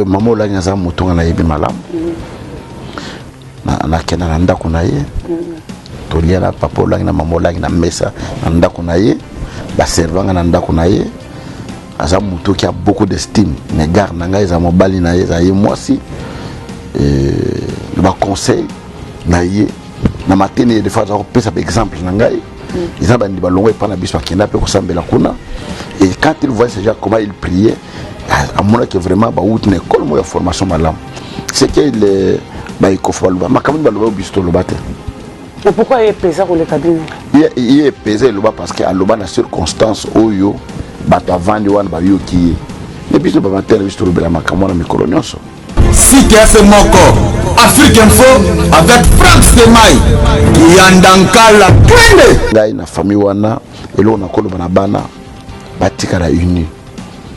Mama Olangi aza moto nga nayebi malamu. Nakenda na ndako na ye, tolia na papa Olangi na mama Olangi na mesa na ndako na ye, baservanga na ndako na ye. Aza moto qui a beaucoup d'estime na égard na ngai, eza mobali na ye, eza ye mwasi. Na baconseil na ye na matene ye, des fois aza kopesa baexemple na ngai. Eza bandi balongo epai na biso, bakenda mpe kosambela kuna, et quand il voyait déjà comment il priait, amonaki vraiment bauti na ekole moko ya formation malamu. C'est que le baikofa baloba makambo nini, baloba biso toloba te. Mais pourquoi ye epesa koleka bino? Ye epesa eloba parce que aloba na circonstance oyo bato avandi wana bayoki ye. Me biso bamatere, biso tolobela makambo wana mikolo nyonso. Site F moko Afrique Info avec Franck Stemay Yandankala Twende. Ngai na famille wana, eloko nakoloba na bana, batikala uni,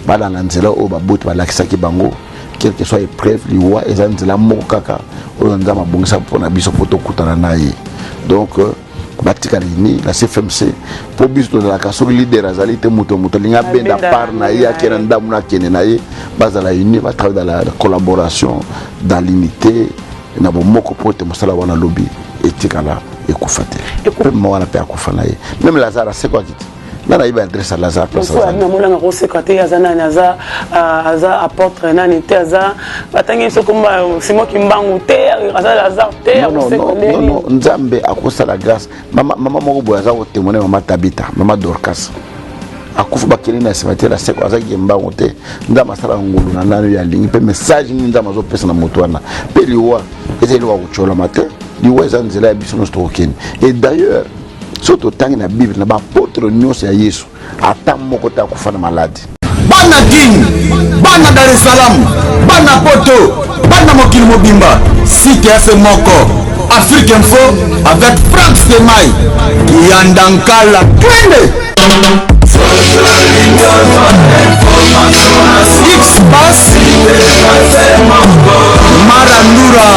balanda nzela oyo baboti balakisaki bango. Quelle que soit épreuve, liwa eza nzela moko kaka oyo Nzambe abongisa mpona biso mpo tokutana na ye. Donc batikala uni na CFMC, mpo biso tozalaka, soki leader azali te, moto alingi abenda part na ye, akende ndambo na akende na ye. Bazala uni, batravaille dans la collaboration, dans l'unité, na bomoko, mpo ete mosala wana lobi etikala, ekufa te. Mpe mama wana mpe akufa na ye, même Lazare asekwaki te. Nga nayebi adresse ya Lazare, place. Namolanga koseka te. Aza nani? Aza apôtre nani te, aza batangi biso komba Simon Kimbangu te, aza Lazare te. Non, Nzambe akosala grâce. Mama moko boye aza kotémoigner, mama Tabita, mama Dorcas, akufa, bakende na cimetière, aseko, azaki mbango te. Nzambe asala ngolu na nani oyo alingi, mpe message nini Nzambe azopesa na moto wana. Mpe liwa eza eloko ya kotyolama te, liwa eza nzela ya biso nyonso tokokende. Et d'ailleurs, soki totangi na Bible, na baapôtre nyonso ya Yesu, ata moko te akufa na maladi. Bana Kin, bana Dar es Salaam, bana Poto, bana mokili mobimba, site F moko Afrique Info avec Franck Stemay Yandankala Twende. X Pass Marandura.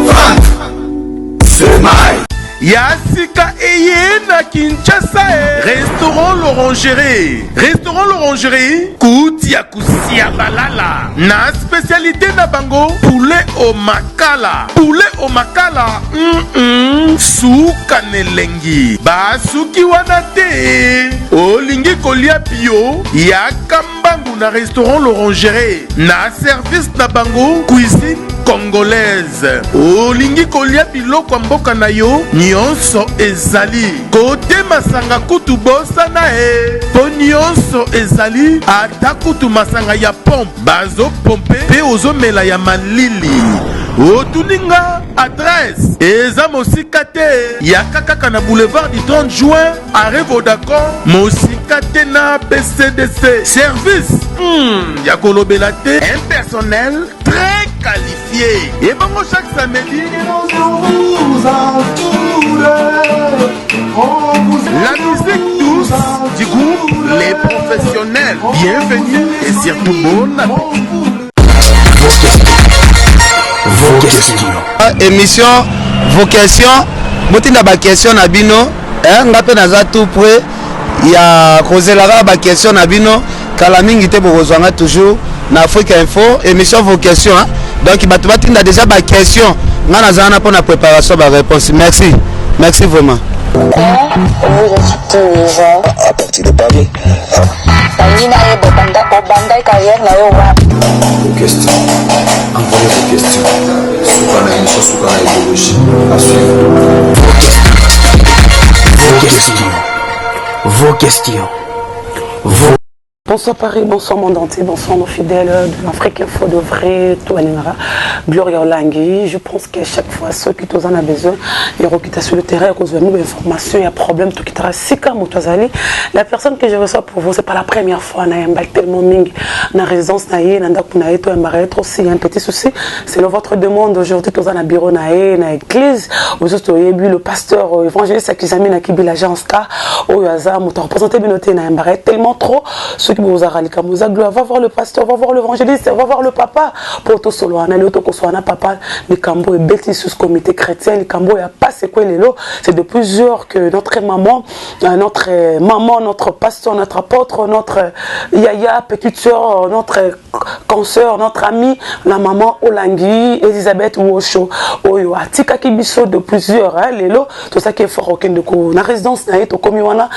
Franck Stemay. Ya sika eye na Kinshasa e. Restaurant L'Orangerie, restaurant L'Orangerie, kuti ya kusia balala na spécialité na bango, poulet au makala, poulet au makala, Suka na elengi. Basuki wana te. Olingi kolia bio, yaka mbangu na restaurant L'Orangerie, na service na bango cuisine congolaise. Olingi kolia biloko ya mboka na yo, nyonso ezali. Kote masanga kutu bosana e, mpo nyonso ezali, ata kutu masanga ya pompe bazopompe mpe ozomela ya malili. Otuni nga adresse, eza mosika te, yaka kaka na boulevard du 30 juin, arrêt Vodacom, mosika te na BCDC. Service ya kolobela te, un personnel très qualifié. Ebongo chaque samedi, la musique douce du groupe Les Professionnels. Bienvenue et surtout bon appétit. Vos questions. Émission Vos questions, botinda baquestion na bino. Nga mpe naza tout prêt ya kozela kaka baquestion na bino. Kala mingi te bokozwanga toujours na Afrique Info, émission Vos questions, hein? Donc bato batinda déjà baquestion, nga naza wana mpona préparation baréponse. Merci, merci vraiment. Vous êtes tunisien? À partir de Paris. Nalingi nayeba obandai carrière na yo wapi? Vos questions. Envoyez vos questions. Suka na émission, suka na idéologie. À suivre. Vos questions. Vos questions. Vos questions. Vos Bonsoir Paris, bonsoir monde entier, bonsoir nos fidèles de l'Afrique Info de vrai, tout Gloria Olangi. Je pense qu'à chaque fois, ceux qui en ont besoin, ils requittent sur le terrain, ils ont une information, il y a problème, tout qui sika moto azali. La personne que je reçois pour vous, c'est pas la première fois, na yamba tellement mingi, na résidence na ye, na ndako na ye, to yamba trop si, il y a un petit souci. C'est le votre demande aujourd'hui, toza na bureau na ye, na église, aujourd'hui, toyebi le pasteur évangéliste Akizami na Kibila Jean Star, oyo aza moto représenter bino te, na yamba tellement trop. Soki bozalaka likambo eza gloire, va voir le pasteur, va voir l'évangéliste, va voir le papa mpo tosolola na lelo. Tokosolola na papa likambo ebeti sus comité chrétien, likambo ya pasi ekwe lelo. C'est de plusieurs que notre maman, notre maman, notre pasteur, notre apôtre, notre yaya, petite sœur, notre consoeur, notre amie, la maman Olangi Elisabeth Wosho, oyo atikaki biso de plusieurs, hein. Lelo tosalaki effort okende ko na résidence na ye. Tokomi wana,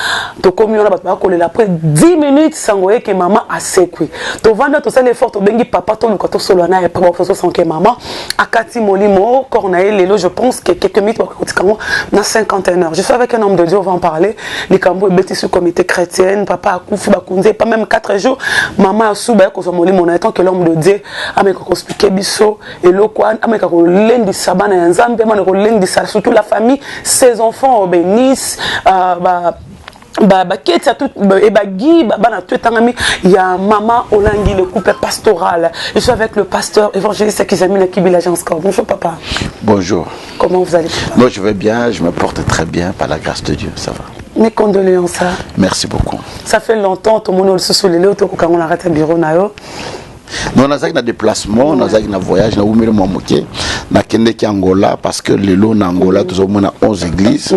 tokomi wana, bato bakolela. Après 10 minutes, sango yeke mama asekwi. Tovanda, tosali effort, tobengi papa, toluka tosolola na ye. Après tosanke mama akati molimo corps na ye lelo. Je pense que quelques minutes bakotika yango na 51 heures. Je suis avec un homme de Dieu, on va en parler. Likambo ebeti sur comité chrétienne, papa akufi, bakunzi pas même 4 jours, mama asuba ya kozwa molimo na ye. Tant que l'homme de Dieu ameka koexpliquer biso eloko wana, ameka kolendisa bana ya Nzambe, ameka kolendisa surtout la famille, ses enfants bénissent, ba baketi tout ebagi bana to etangami ya mama Olangi, le couple pastoral. Je suis avec le pasteur évangéliste Kizamina Kibila Corps. Bonjour papa. Bonjour. Comment vous allez, papa? Moi, je vais bien, je me porte très bien par la grâce de Dieu, ça va. Mes condoléances, hein. Merci beaucoup. Ça fait longtemps tomoni lisusu lelo, tokokango na kati ya bureau na yo. Non, nazalaki na déplacement, nazalaki na voyage, nawumeli mwa moke. Nakendeki Angola parce que lelo na Angola tozomona 11 églises.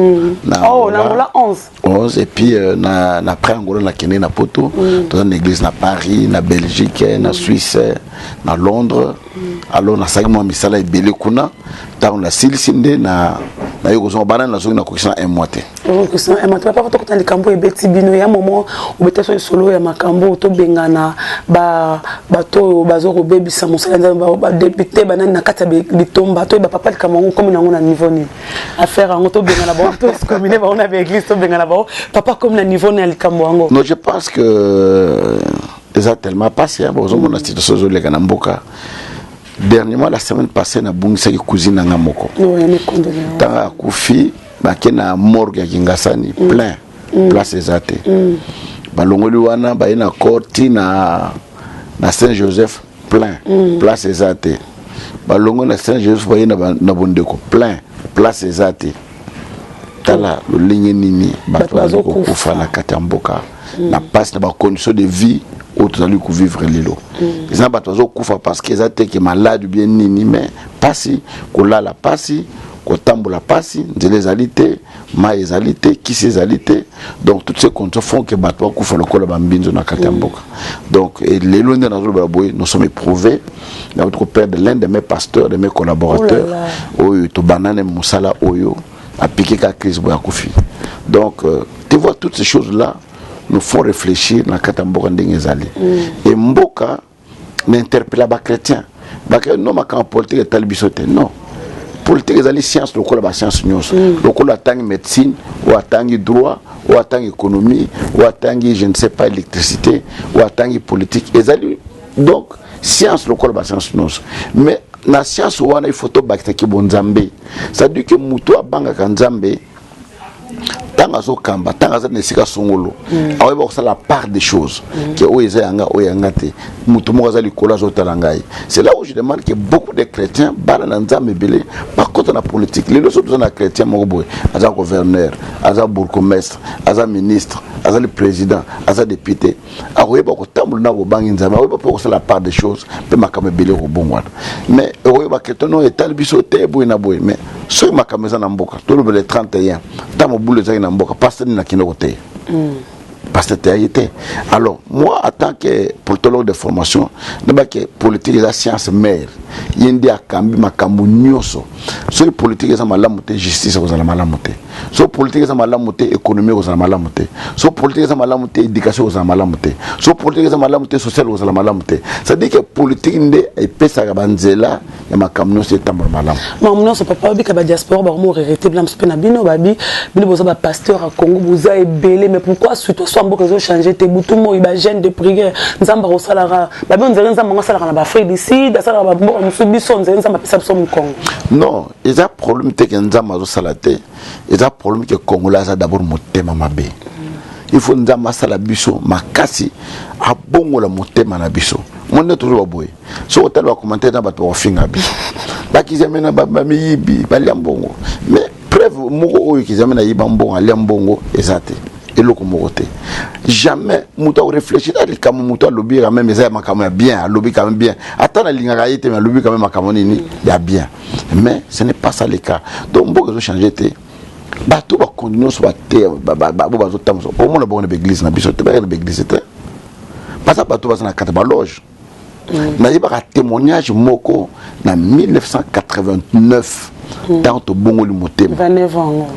Na oh, na Angola 11? 11. Et puis na après Angola, nakende na Poto. Toza na église na Paris, na Belgique, na Suisse, na Londres. Alors nasalaki mwa misala ebele kuna. Ntango nasilisi nde na nayoki kozonga. Bana nazongi, nakokisi na un mois te. Papa, tokota likambo ebeti bino ya momo. Obeta so lisolo ya makambo tobengana bato oyo baza kobebisa mosala Nzambe, badéputé, banani na kati ya bitomba. Toyeba papa, likambo yango komi nango na niveau nini? Affaire yango, tobengana bango, toexcommunier bango na baéglise, tobengana bango, papa, komi na niveau nini ya likambo yango? Non, je pense que eza tellement pasi, bozomona situation ezoleka na mboka. Dernièrement, la semaine passée, nabungisaki cousine na nga moko. Ntango akufi, bake na morgue ya Kingasani, plein, place eza te. Balongoli wana, baye na corps ti na Saint Joseph, plein, place eza te. Balongoli na Saint Joseph, baye na Bondeko, plein, place eza te. Tala lolenge nini bato bazali kokufa na kati ya mboka, na pasi, na bacondition de vie oyo tozali kovivre lelo. Eza na bato bazokufa parce que eza te ke malade bien nini, mais pasi, kolala pasi, kotambola pasi, nzela ezali te, mai ezali te, kisi ezali te. Donc toutes ces conditions font que bato bakufa lokola bambinzo na kati ya mboka. Donc lelo nde nazolobela boye, nous sommes éprouvés nauti koperdre l'un de mes pasteurs, de mes collaborateurs oyo tobandane mosala, oyo apiki ka crise boye, akufi. Donc tu vois, toutes ces choses là nous font réfléchir na kati ya mboka ndenge ezali. E mboka na interpella bachrétien no, makambo politique etali biso te. Non, politique ezali science lokola bascience nyonso. Lokola atangi médecine, oyo atangi droit, oyo atangi économie, oyo atangi, je ne sais pas, électricité, oyo atangi politique, ezali donc science lokola bascience nyonso. Mais na science wana, il faut tobakisaki bonzambe, c'est-à-dire que moto abangaka Nzambe ntango azokamba, ntango aza na esika songolo, aoyeba kosala part des choses ke oyo eza yanga, oyo yanga te. Moto moko aza likolo, azotala ngai. C'est là où je demande que beaucoup de chrétiens, bana na Nzambe ebele, bakota na politique. Lelo so toza na chrétien moko boye, aza gouverneur, aza bourgmestre, aza ministre, aza le président, aza député, akoyeba kotambola na kobangi Nzambe, akoyeba mpe kosala part des choses, mpe makambo ebele kobongwana. Mais okoyeba ke tono etali biso te, boye na boye. Mais soki makambo eza na mboka, tolobela 31, ntango mobulu ezalaki na mboka, pasteur nini akende koteya? Pasteur teyaki te. Alors moi, en tant que politologue de formation, nayebaki politique eza science mère, ye nde akambi makambo nyonso. Soki politique eza malamu te, justice ekozala malamu te. Soki politique eza malamu te, économie ekozala malamu te. Soki politique eza malamu te, éducation ekozala malamu te. Soki politique eza malamu te, social ekozala malamu te. C'est-à-dire que politique nde epesaka banzela ya makambo nyonso etambola malamu. Makambo nyonso, papa, obika badiaspora bakomo regretter bila mosu mpe na bino. Babi bino boza bapasteur ya Congo, boza ebele, mais pourquoi situation ya mboka ezochange te? Butu moi bajeûne de prière, Nzambe akosalaka. Babi onzere Nzambe yango asalaka na baAfrique du Sud, asalaka bamboka mosusu. Biso onzere Nzambe apesa biso mokongo. Non, eza problème te ke Nzambe azosala te. Eza problème ke Congolais aza d'abord motema mabe. Il faut Nzambe asala biso makasi, abongola motema na biso. Mo nde tozoloba boye, soki otali bacommentaire na bato, bakofinga biso, bakizame na bamiyibi, balia mbongo. Mais preuve moko oyo kizame nayiba mbongo, alia mbongo, eza te, eloko moko te. Jamais moto akoréfléchir na likambo moto alobi quand même, eza ya makambo ya bien, alobi quand même bien, ata nalingaka ye te, mais alobi quand même makambo nini ya bien. Mais ce n'est pas ça le cas. Donc mboka ezochange te. Bato bakonzi nyonso bateya bo bazotambusa, omona bongo na baeglise na biso te, bayaka na baeglise te, baza bato baza na kati baloge. Nayebaka témoignage moko na 1989, ntango tobongoli motema. 29 ans.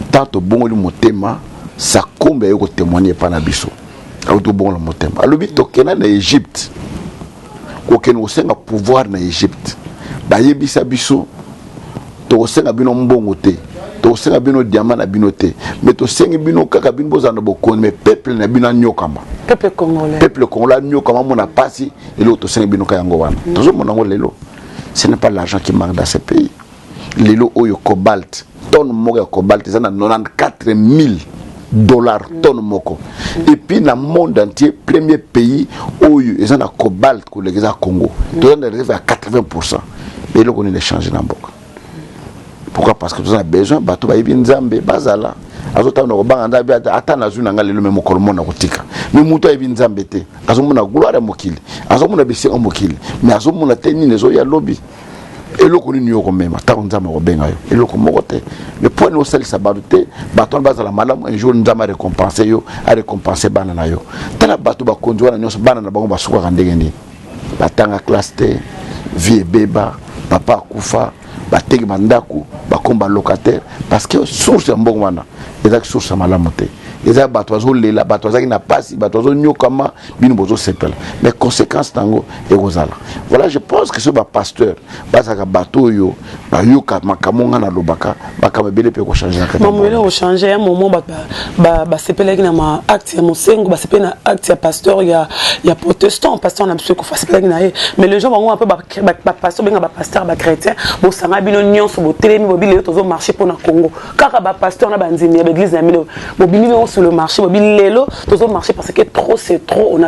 Ntango tobongoli motema, Sakombe aye kotémoigne epa na biso. Auti kobongola motema, alobi tokenda na Egypte, kokende kosenga pouvoir na Egypte. Bayebisa biso: tokosenga bino mbongo te, tokosenga bino diamant na bino te, mais tosengi bino kaka bino bozala na bokonzi, mais peuple na bino anyokama. Peuple congolais. Peuple congolais anyokama, amona mpasi. Eloko tosengi bino ka yango wana. Tozomona yango lelo. Ce n'est pas l'argent qui manque dans ce pays. Lelo oyo cobalt, tonne moko ya cobalt eza na 94 000 $, tonne moko. Et puis na monde entier, premier pays oyo eza na cobalt koleka eza Congo. Toza na réserve ya 80. Mais eloko nini echange na mboka? Pourquoi? Parce que toza na besoin bato bayebi Nzambe, bazala azotanga na kobanga Nzambe. Ata nazwi na ngai lelo, mais mokolo mona kotika. Mais moto ayebi Nzambe te, azomona gloire ya mokili, azomona bisengo mokili, mais azomona te nini ezoya lobi. Eloko nini yo komema ntango Nzambe akobenga yo? Eloko moko te. Mais po nini osalisa bato te? Bato wana bazala malamu, un jour Nzambe arécompense yo, arécompense bana na yo. Tala bato bakonzi wana nyonso, bana na bango basukaka ndenge nini? Batanga classe te, vie ebeba, papa akufa, bateki bandako, bakoma locataire, parce que source ya mbongo wana ezalaki source ya malamu te. Eza bato bazolela, bato bazalaki na pasi, bato bazonyokama, bino bozosepela, mais conséquence nango ekozala. Voilà, je pense que soki bapasteur bazalaka bato oyo bayoka makambo nga nalobaka, makambo ebele mpe ekochange na kati ya Makambo ebele mboka. Kochange ya momo, bato basepelaki na ma acte ya Mosengo, basepeli na acte ya pasteur ya protestant, pasteur na biso Ekofa, asepelaki na ye. Mais les gens bango mpe bapasteur, benga bapasteur bachrétien, bosanga bino nyonso, botelemi, bobi lelo tozomarche mpo na Congo. Kaka bapasteur na bandimi ya baeglise na bino, bobimi bino sur le marché, bobi lelo tozomarche parce que trop c'est trop.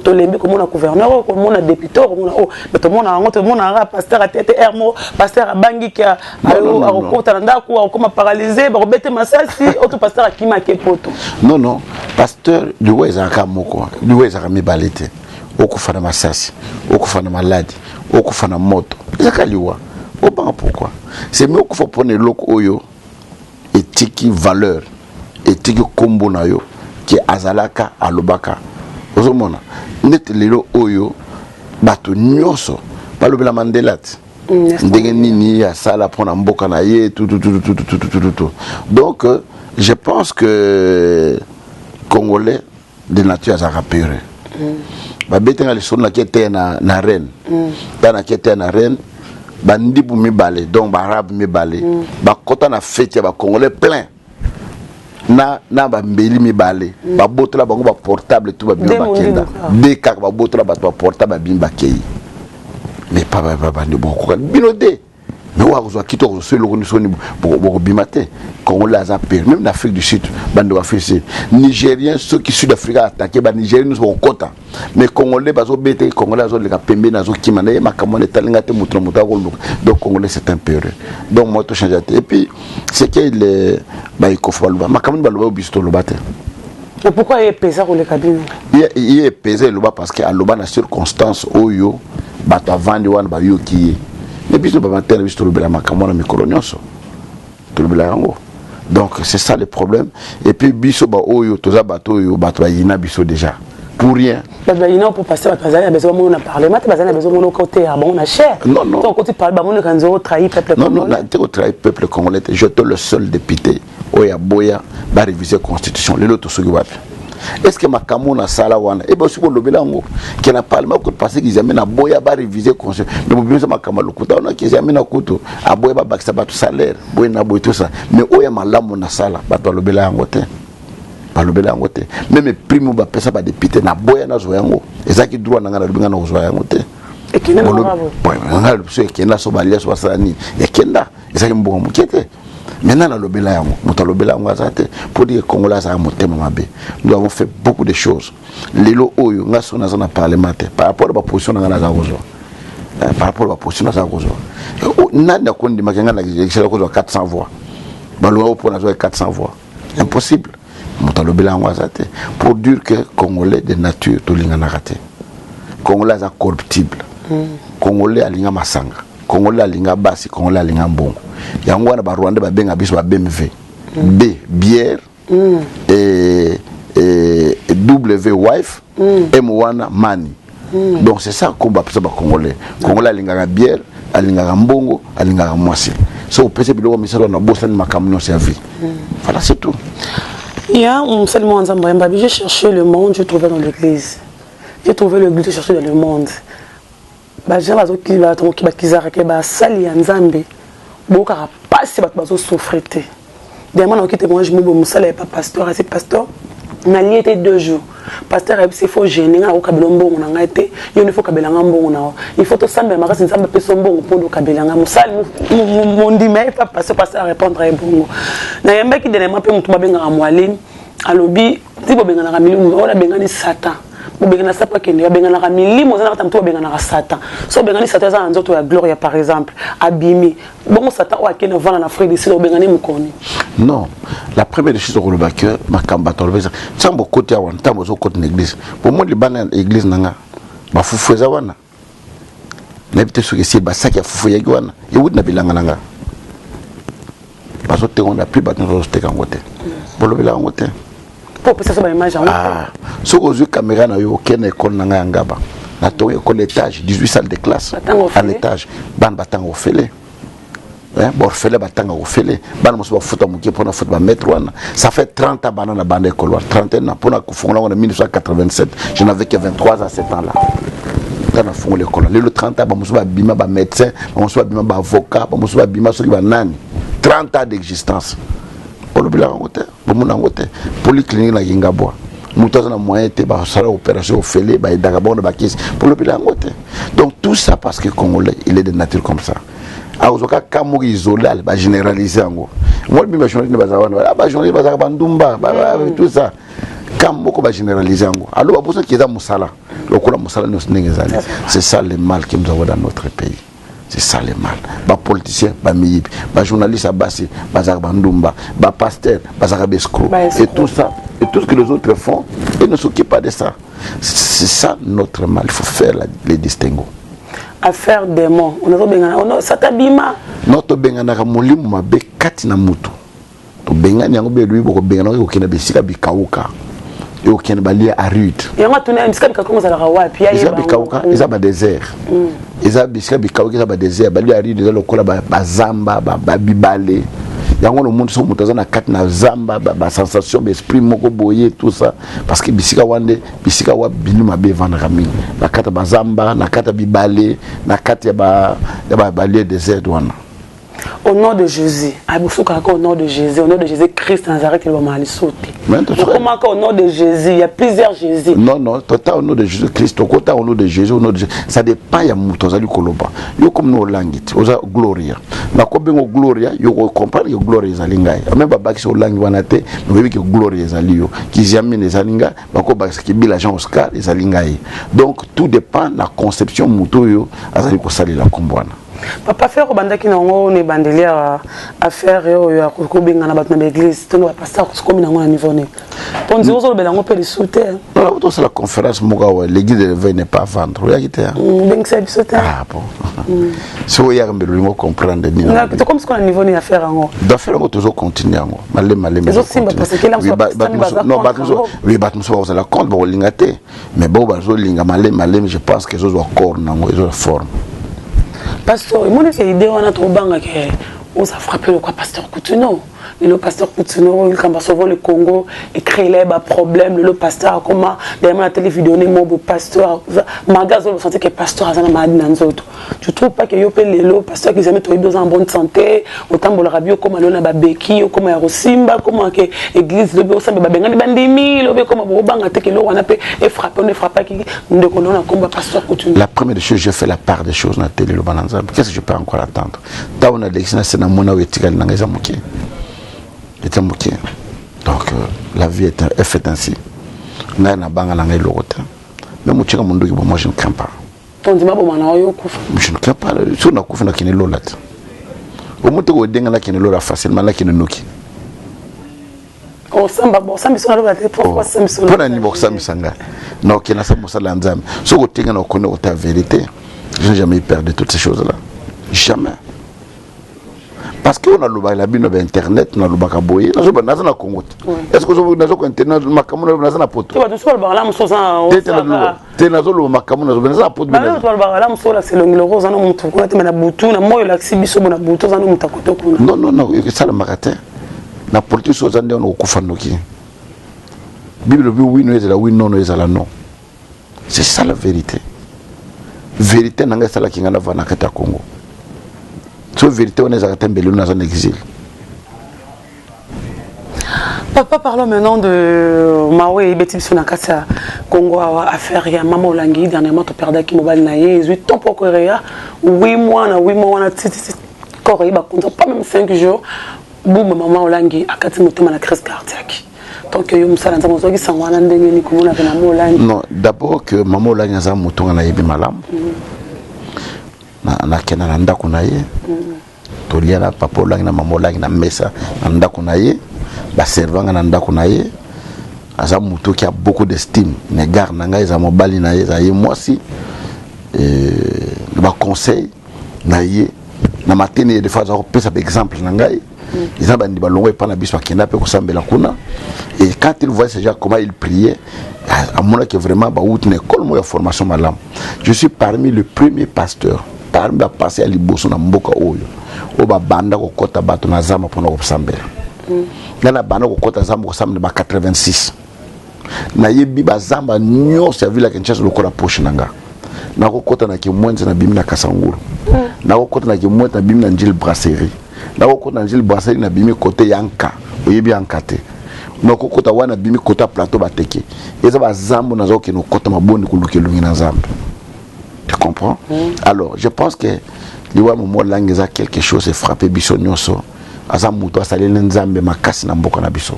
Tolembi komona gouverneur oyo, komona député oyo, komona oyo, mais tomona yango, tomona yango pasteur atete air moko, pasteur abangiki. Non, non, non, non. Akokota na ndako, akokoma paralysé, bakobete masasi oto pasteur akimaki epoto. Non, non, pasteur, liwa ezalaka moko, liwa ezalaka mibale te. Okufa na masasi, okufa na maladi, okufa na moto, ezalaka liwa. Obanga pourquoi? C'est mieux okufa mpona eloko oyo etiki valeur, etiki nkombo na yo ke azalaka, alobaka. Ozomona neti lelo oyo bato nyonso balobela Mandela te, ndenge nini asala mpona mboka na ye, tout, tout, tout, tout, tout, tout, tout, tout. Donc je pense que Congolais de nature azalaka peureux. Babetenga lisolo, naki eteya na Reine. Ntango naki eteya na Reine, bandibu mibale, donc baarabe mibale, bakɔta na fête ya bacongolais plein na bambeli mibale. Babotola bango baportable tu, babima. Nde bakenda mondibu. De kaka babotola bato baportable, babimi, bakei. Mais pa bandi bokokoka bino te, mais oyo akozwa kito, akozwa so eloko nyonso nini, bokobima te. Congolais aza peureux. Même na Afrique du Sud, bandeko Afrique du Sud, Nigérien, soki Sud Afrique attaque, banigérien nyonso bakokɔta, mais Congolais bazobeta, Congolais azoleka pembeni, azokima na ye. Makambo wana etalinga te, moto na moto akoluka. Donc Congolais, c'est un peureux. Donc moi tochange te. Et puis c'est que le baikofa baloba makambo nini, baloba oyo biso toloba te. Mais pourquoi ye epesa koleka bino? Ye epesa eloba parce que aloba na circonstance oyo bato avandi wana bayoki ye. Mais biso bamatere, biso tolobela makambo wana mikolo nyonso, tolobela yango. Donc c'est ça le problème. Et puis biso baoyo toza bato oyo bato bayina biso déjà pour rien. Bato bayina po pasteur, bato bazali na besoin bamona na parlement te, bazali na besoin mona okoteya bango na chaire. Non, non. To okoti parle, bamonaka nzoro otrahi peuple Non, non. congolais. Te kotrahi peuple congolais te. J'étais le seul député oyo aboya barévise constitution. Lelo tosoki wapi? Est ce que makambo nasala wana ebe osi bolobela yango ke na parlement parce que jamais naboya barévise constitution? Mais bobimisa makambo ya lokuta wana ke jamais na kutu aboya babakisa bato salaire boye na boye, tout ça. Mais oyo ya malamu nasala, bato balobela yango te, balobela yango te. Même prime bapesa badéputé, naboya nazwa yango, ezalaki droit na ngai, nalobi ngai na kozwa yango te. Ekende na bravo. Ngai so ekenda, so balia, so basala nini, ekenda, ezalaki mbongo moke te. Maintenant nalobela yango, moto alobela yango aza te, pour dire que Congolais azalaka motema mabe. Nous avons fait beaucoup de choses. Lelo oyo ngai soki naza na parlement te, par rapport na baposition na ngai naza kozwa, par rapport na baposition naza kozwa, nani akondimaki ngai nakisala kozwa 400 voix? Balonga mpo nazwa 400 voix, impossible. Moto alobela yango aza te. Pour dire que Congolais de nature tolinganaka te. Congolais aza corruptible. Congolais alinga masanga. Congolais alinga basi, Congolais alinga mbongo. Yango wana ba Rwandais babenga biso ba BMV. B bière et, et, et W wife, M wana money. Donc c'est ça komba apesa ba Congolais. Congolais alingaka bière, alingaka mbongo, alingaka mwasi. So opesa biloko misala wana bosani makambo nyonso ya vie. Voilà, c'est tout. Il y a seulement Nzambe Mbabi, j'ai cherché le monde, j'ai trouvé dans l'église. J'ai trouvé l'église, j'ai cherché dans le monde. Bagens bazoki bato bakizaka ke basali ya Nzambe bokaka pasi, bato bazosouffrir te. Dernièrement nakoki témoignage mobo mosala ya pa pasteur asi pasteur nalie te 2 jours. Pasteur ayebisi faut jeûner, nga nakokabela mbongo na ngai te, yo nde faut kabela nga mbongo na yo, il faut tosambela makasi, Nzambe apesa mbongo mpo okabela nga. Mosali mondima ye pa pasteur, pasteur arépondre ye bongo. Nayambaki dernièrement mpe motu babengaka Mwalini, alobi ti bobenganaka milimo oyo nabengani Satan, bobengana sapo akende, babenganaka milimo eza na kati ya motu, babenganaka Satan. So obengani Satan eza na nzoto ya Gloria par exemple, abimi bongo Satan oyo akende ovanda na Afrique du Sud, obengani mokoni. Non, la première des choses okoloba ke makambo bato aloba eza ntango okoti awa, ntango ozokota na église, bomoni libanda ya église na nga, bafufu eza wana, nayebi te soki esi basaki ya fufu eyaki wana, ewuti na bilanga na nga, bazoteka ngo na prix bato nyonso bazoteka yango te, bolobela yango te. Mpo opesa so baimage yango. Ah, soki ozwi caméra na yo, okende na ekole na ngai ya Ngaba, natongi ekole étage, 18 salle de classe. Batanga à ofele. L'étage, bana batanga ofele. Hein, baorphelin batanga ofele, bana mosusu bafuta moke mpona futa bamaître wana. Ça fait 30 ans bana na banda ekole wana, 31 ans, mpona kofongola yango na 1987, je n'avais que 23 ans, 7 ans là ntango nafongola ekole. Lelo 30 ans, bamosusu babima bamédecin, bamosusu babima baavocat, bamosusu babima soki banani. 30 ans d'existence, olobelaka yango te, bomona yango te. Polyclinique na Kingabwa, moto aza na moyen te, basala opération ofele, bayedaka bango na bakisi, bolobela yango te. Donc tout ça parce que Congolais, il est de nature comme ça, akozwa kaka moko isolé, ale bagénéralise yango. Moi bimi bajournaliste bazala wana, bajournaliste bazalaka bandumba, tout ça, ka moko bagénéralise yango. Alors babosaki eza mosala lokola mosala nyonso ndenge ezali. C'est ça le mal que nous avons dans notre pays, c'est ça le mal. Bapoliticien bamiyibi, bajournaliste ya basi bazalaka bandumba, bapasteur bazalaka baescroc et tout ça, et tout ce que les autres font et ne s'occupe pas de ça. C'est ça notre mal, il faut faire les distinguos. Affaire démon, onazobengana Satan bima. No, tobenganaka molimo mabe kati na mutu, tobengani yango mpe elobi bokobengana yango, ekokende bisika bikauka, ekokende balieux aride. Yango atuna bisika bikauka ezalaka wapi? Bisika bikauka eza badésert, eza bisika bikauka, eza badésert. Balieux aride eza lokola bazamba, babibale. Yango wana omoni soki moto aza na kati na zamba, basensation, baesprit moko boye, tout ça, parce que bisika wana nde bisika wa bino mabe evandaka mingi, na kati ya bazamba, na kati ya bibale, na kati ya balieux désert wana. Au nom de Jésus, abosukaka au nom de Jésus, au nom de Jésus Christ Nazareth, elobama liso te, okomaka au nom de Jésus, il y a plusieurs Jésus. Non, non, tota au nom de Jésus Christ, okota au nom de Jésus, au nom de Jésus, ça dépend ya moto ozali koloba. Yo comme no olangi te, oza Gloria, nakobenga Gloria, yo comprendre ke Gloria ezali ngai. Ame babakisi olangi wana te, oyebi ke Gloria ezali yo, Kiziamine ezali ngai, bakobakisa Kibila Jean Oscar ezali ngai. Donc tout dépend na conception moto oyo azali kosalela nkombo wana. Papa, affaire obandaki nango na ebandeli ya affaire oyo ya kobengana bato na baeglise to na bapasteur, komi nango na niveau nini? Mpo nzela ozolobela yango mpe lisu te. Non, tosala conférence moko awa, «L'église de l'éveil n'est pas à vendre». Oyaki te? Obengisa biso te. Ah bon, soki oyaka mbele olingo comprendre nini. Tokomi sikoyo na niveau nini affaire yango? D'affaire yango, tozocontinue yango malemi malemi. Ezosimba parce que Oui, bato mosusu bakozala contre, bakolinga te, mais bao bazolinga malemi malemi, je pense que ezozwa corps nango, ezozwa forme. Pasteur, emoni ke idée wana tobangaka oza frappé lokwa pasteur Coutinho. Lelo pasteur Coutinho, likambo Sauvons le Congo ecréela ye baproblème. Lelo pasteur akoma dernièrement na télé vidéo ne mobo, pasteur malgré azoloba senti ke pasteur aza na maladie na nzoto. Tu trouves pas que yo mpe lelo pasteur Kizami, toyebi oza en bonne santé, otambolaka bi, okóma lelo na babeki, okóma ya kosimba, okóma ke église lobi osambe, babengani bandimi lobi, ekóma bokobanga te ke eloko wana mpe efrappe ono efrappaki ndeko no na komba pasteur Coutinho? La première des choses, je fais la part des choses na télé, loba na Nzambe. Qu'est-ce que je peux encore attendre? Ntango nalekisi na se, namona oyo etikali nanga eza moke, eza moke. Donc la vie est faite ainsi. Ngai nabanga na ngai eloko te, même otyeka mondoki bon, moi je ne crains pas. Tondima boma na oyo okufa. Je ne crains pas. Soki nakufi, nakende lola te. Omo te kodenga nakende lola facilement, nakende noki. Bosamba bosambisa na loba te pourquoi sambisa? Mpo na nini bokosambisa ngai? Nakokende nasala mosala ya Nzambe. Soki otinga na okoni okota vérité. Je n'ai jamais eu peur de toutes ces choses là, jamais, parce que oyo nalobaka na bino ba internet, nalobaka boye, nazoba naza na Congo te. Est ce que nazo internet makambo naloba naza na poto? Te, bato mosusu balobaka la mosusu oza Te, te, naloba te, nazoloba makambo nazoba naza na poto. Bato balobaka la mosusu olakisa elongi loko oza na motu kuna te, me na butu na moi olakisi biso bo na butu oza na motu akoto kuna. Non, non, non, esalamaka te. Na politique so oza ndenge wana, okokufa noki. Bible elobi oui no ezala oui, non no ezala non. C'est ça la vérité. Vérité na ngai esalaki ngai navanda na kati ya Congo. So vérité wana ezalaka te, mbele naza na exil. Papa, parlons maintenant de mawe ebeti biso na kati ya Congo awa, affaire ya mama Olangi. Dernièrement toperdaki mobali na ye, ezwi temps mpo koreya 8 mois na 8 mois wana tititi corps eyeba konza pas même 5 jours buma mama Olangi akati motema na crise cardiaque. Donc yo mosala Nzambe, ozwaki sango wana ndenge nini, komona mpe mama Olangi? Non, d'abord que mama Olangi aza moto nga nayebi malamu. Nakenda na ndako na ye, tolia na papa Olangi na mama Olangi na mesa na ndako na ye, baservanga na ndako na ye. Aza moto qui a beaucoup d'estime na égard na ngai. Eza mobali na ye, eza ye mwasi na baconseil na ye na matene ye. Des fois aza kopesa baexemple na ngai. Eza bandi balongo epai na biso, akenda mpe kosambela kuna, et quand il voyait déjà comment il priait, amonaki vraiment bauti na école moko ya formation malamu. Je suis parmi le premier pasteur, parmi bapasteur ya liboso na mboka oyo, oyo babanda kokɔta bato na zamba mpona kosambela. Ngai nabanda kokɔta zamba kosambela ba 86. Nayebi bazamba nyonso ya ville ya Kinshasa lokola poche na nga. Nakokɔta na Kimwenza, nabimi na Kasangulu. Nakokɔta na Kimwenza, nabimi na Njili Brasserie. Nakokɔta na Njili Brasserie, nabimi kote yanka, oyebi yanka te. Nakokɔta wana, nabimi kote ya Plateau Bateke. Eza bazambo naza kokende kokɔta mabondi, koluka elongi na Nzambe, tu comprends? Alors je pense que liwa mama Olangi eza quelque chose efrappe biso nyonso. Aza moto asaleli Nzambe makasi na mboka na biso.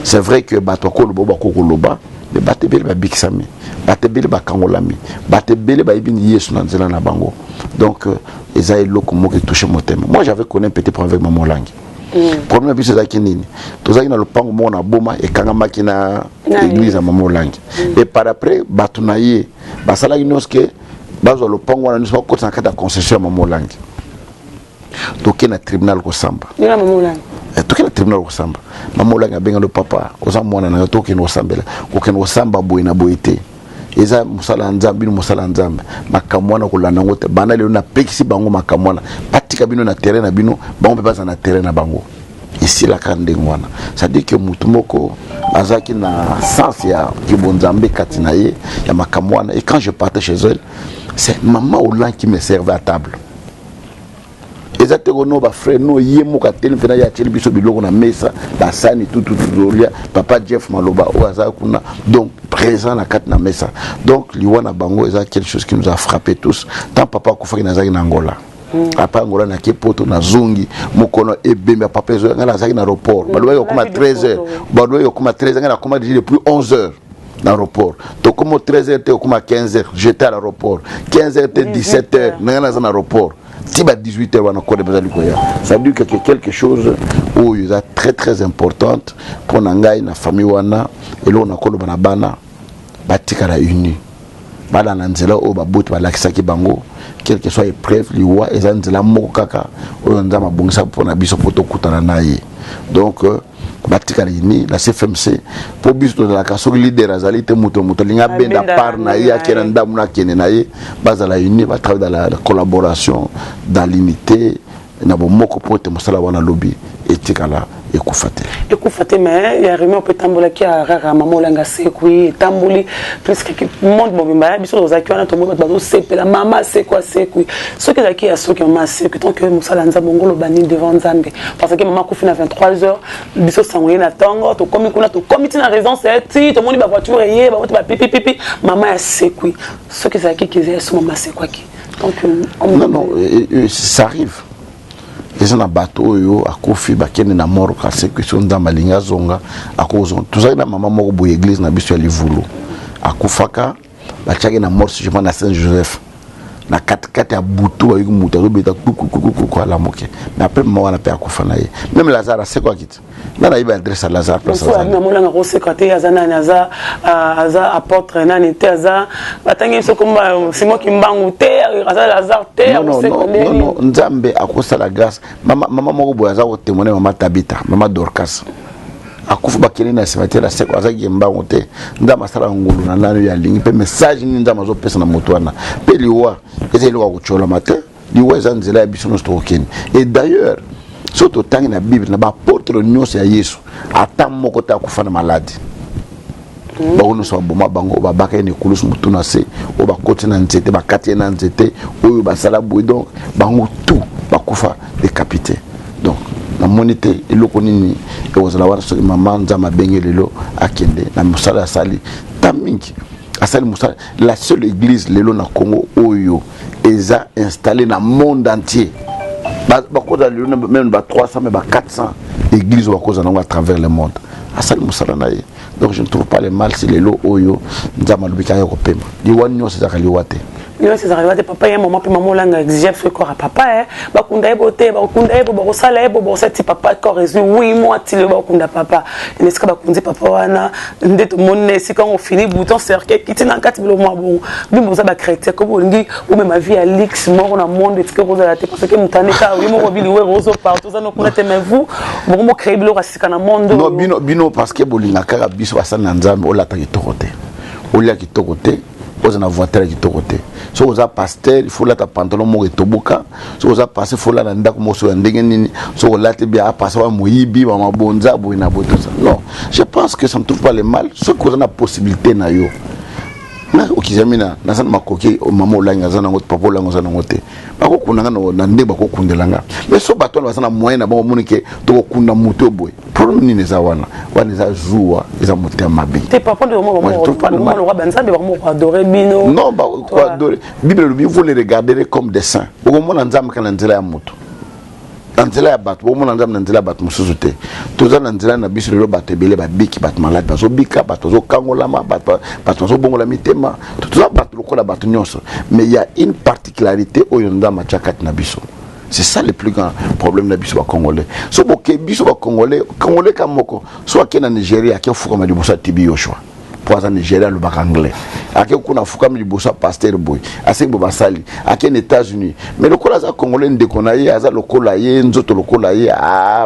C'est vrai que bato bakoloba oyo bakokoloba, mais bato ebele babikisami, bato ebele bakangolami, bato ebele bayebi Yesu na nzela na bango. Donc eza eloko moko etouche motema. Moi, j'avais connu un petit problème avec mama Olangi. Problème na biso ezalaki nini? Tozalaki na lopango moko na Boma, ekangamaki na église ya mama Olangi, et par après bato na ye basalaki nyonso ke bazwa lopango wana nyonso, bakotisa na kati ya concession ya mama Olangi. Toke na tribunal kosamba. Toke na tribunal kosamba, mama Olangi abenga lo: "Papa, oza mwana na yo, tokende kosambela. Kokende kosamba boye na boye te, eza mosala ya Nzambe. Bino mosala ya Nzambe, makambo wana kolanda yango te. Banda lelo napekisi bango makambo wana, batika bino na terrain na bino, bango mpe baza na terrain na bango." Esilaka ndenge wana. C'est-à-dire que motu moko azalaki na sens ya kibonzambe kati na ye ya makambo wana. Et quand je partais chez elle, c'est maman Olangi qui me servait à table. Eza te kono bafrère no, ye moko ateli mpena, ye atieli biso biloko na mesa, basani tutu, tozolia. Papa Jeff Maloba oyo aza kuna, donc présent na kati na mesa. Donc liwa na bango eza quelque chose qui nous a frappé tous. Tant papa akufaki, nazalaki na Angola. Apa Angola, nake Poto, nazongi mokolo ebembe ya papa ezoya, ngai nazalaki na aéroport. Balobaki okoma 13 heures, balobaki okoma 13 heures, ngai nakoma déjà depuis 11 heures na aéroport. Tokoma 13 heures te, okoma 15 heures, j'étais à l'aéroport. 15 heures te, 17 heures na ngai naza na aéroport ti ba 18 heures wana kode bazali koya. Ça veut dire que quelque chose oyo eza très très importante mpo na ngai na famille wana. Eloko nakoloba na bana, batikala uni, balanda nzela oyo baboti balakisaki bango. Quelle que soit épreuve, liwa eza nzela moko kaka oyo Nzambe abongisaka mpona biso mpo tokutana na ye. Donc batikala uni na CFMC, mpo biso tozalaka, soki leader azali te, moto alingi abenda part na ye, akende na ndambu na akende na ye. Bazala uni, batravaille dans la collaboration, dans l'unité, na bomoko, mpo ete mosala wana lobi etikala, ekufa te. Ekufa te. Mais ya rumeur mpe etambolaki ya rara mama Olangi asekwi, etamboli presque monde mobimba. Ya biso tozalaki wana, tomoni bato bazosepela, mama asekwi, asekwi. Soki ezalaki ya soki mama asekwi, tant que mosala Nzambe, ongoloba nini devant Nzambe? Parce que mama akufi na 23 heures, biso sango ye na ntongo. Tokomi kuna, tokomi ntina résidence, ti tomoni bavoiture eye, bawoti bapipipipi, mama asekwi. Soki ezalaki keza ya so mama asekwaki, donc Non, non, ça arrive. Eza na bato oyo akufi, bakende na morgue, asekwi. So Nzambe alingi azonga, akozonga. Tozalaki na mama moko boye, église na biso ya Livulu, akufaka, batiaki na morgue, je na Saint Joseph. Na katikati ya butu bayoki moto azobeta kukukukuku, alamuki. Mais après mama wana mpe akufa na ye. Même Lazare asekwaki te. Nga nayebi adresse ya Lazare, place azali. Namonanga koseka te. Aza nani? Aza apôtre nani te? Aza batangi biso komba Simon Kimbangu te, aza Lazare te. Non, non, non, non, Nzambe akosala grâce. Mama moko boye aza kotémoigner, mama Tabita, mama Dorcas, akufa, bakende na cimetière, aseko. Azaki mbango te. Nzambe asala ngolu na nani oyo alingi. Mpe message nini Nzambe azopesa na moto wana? Mpe liwa eza eloko ya kotyolama te. Liwa eza nzela ya biso nyonso tokokende. Et d'ailleurs, soki totangi na Bible, na baapôtre nyonso ya Yesu, ata moko te akufa na maladi. Bango nyonso baboma bango, babaka ye na ekulusu motu na se, oyo bakoti na nzete, bakati ye na nzete, oyo basala boye. Donc bango tout bakufa décapité. Donc namoni te eloko nini ekozala wana. Soki mama Nzambe abenge lelo, akende na mosala. Asali ta mingi, asali mosala. La seule église lelo na Congo oyo eza installé na monde entier, bakozala lelo même ba 300, mais ba 400 église oyo bakozala nango à travers le monde. Asali mosala na ye. Donc je ne trouve pas le mal si lelo oyo Nzambe alobi kaka kopema. Liwa nyonso ezalaka liwa te. Nyonso ezalaka liwa te, papa. Ye mama mpe mama Olanga exige biso corps ya papa e bakunda ye bo te, bakunda ye bo, bakosala ye bo, bakosala ti papa corps ezwi 8 mois, ti lelo bakunda papa. Na esika bakundi papa wana nde tomoni na esika yango fini bouton cercueil kiti na kati, bilo mwa bongo. Bino boza bachrétien, ko bolingi bomema vie ya luxe moko na monde, etike kozala te, parce que moto aneka ye moko biliwere ozo partout, oza nokuna te. Mais vous boko bocréer biloko ya sika na monde. Non, bino, bino, parce que bolinga kaka biso basali na Nzambe olata kitoko te, olia kitoko te, oza na voiture ya kitoko te. Soki oza pasteur, il faut olata pantalon moko etoboka. Soki oza pasteur, faut olala ndako moko soki ya ndenge nini. Soki olati bien, apasteur wa moyibi, bamabonza boye na boye, tout ça. Non, je pense que ça ne trouve pas le mal soki oza na possibilité na yo. Nga okizami na naza na makoki. Mama Olangi aza nango, papa Olangi aza nango te. Bakokunda nga na ndenge bakokundela nga. Mais so bato wana baza na moyen na bango, omoni ke tokokunda moto oyo boye, problème nini eza wana? Wana eza zuwa, eza motema mabe. Te, papa, nde lokwa banzambe bango koadorer bino. Non, koadorer, Bible elobi: "Vous les regarderez comme des saints." Okomona Nzambe kaka na nzela ya moto, na nzela ya bato. Bomona Nzambe na nzela ya bato mosusu te. Toza na nzela na biso. Lelo bato ebele babiki, bato maladi bazobika, bato bazokangolama, bato bazobongola mitema. Toza bato lokola bato nyonso, mais il y a une particularité oyo Nzambe atia kati na biso. C'est ça le plus grand problème na biso bacongolais. So boke, biso bacongolais, congolais ka moko so ake na Nigeria, ake ofukama liboso ya TB Joshua mpo aza Nigeria, alobaka anglais, ake kuna afukami liboso ya pasteur boye, asengi bo basali. Ake na États-Unis, mais lokola aza congolais, ndeko na ye aza lokola ye, nzoto lokola ye,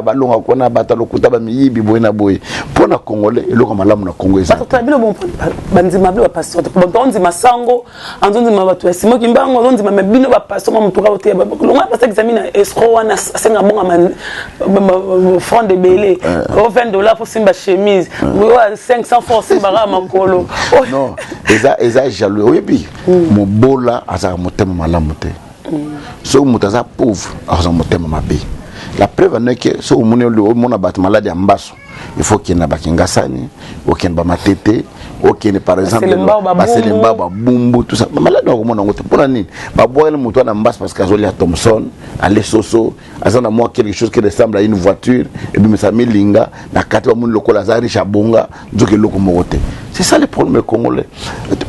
balonga kuna bato lokuta, bamiyibi boye na boye. Mpo na congolais, eloko malamu na Congo eza Bato bino bandima bino bapasteur, bato ondima sango, azondima bato ya Simoki Mbango, azondima. Me bino bapasteur, mwa motuka oteya longo, pasteur exami na escroc wana asenga mbongo, franc ebele o 20 $, fo simba chemise oyo 500 franc, osimbaka makolo. Non, eza jaloux. Oyebi, mobola azalaka motema malamu te. Soki moto aza pauvre, akozala motema mabe. La preuve en est que soki omoni, omona bato maladi ya mbaso, il faut okende na bakingasani, okende bamatete, okende par exemple Baselemba, Babumbu, tout ça. Maladi wakomona yango te. Mpona nini babwakeli moto wana mbaso? Parce que azolia Thomson, ale soso, aza na mwa quelque chose qui ressemble à une voiture, ebimisa milinga na kati, bamoni lokola aza riche, abonga, nzoka eloko moko te. C'est ça le problème congolais.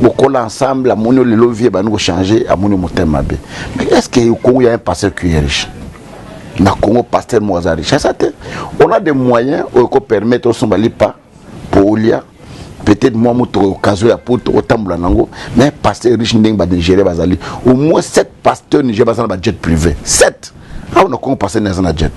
Bokola ensemble, amoni lelo vie ebandi kochanger, amoni motema mabe. Mais est ce que au Congo, il y a un pasteur qui est riche? Na Congo, pasteur moko aza riche asa te. On a des moyens oyo ekopermettre osomba lipa po olia, peut-être mwa moto occasion ya poto otambola nango. Mais pasteur riche ndenge banigéria bazali, au moins 7 pasteur nigéria baza na bajet privé, 7. Awa na Congo, pasteur aza na jet?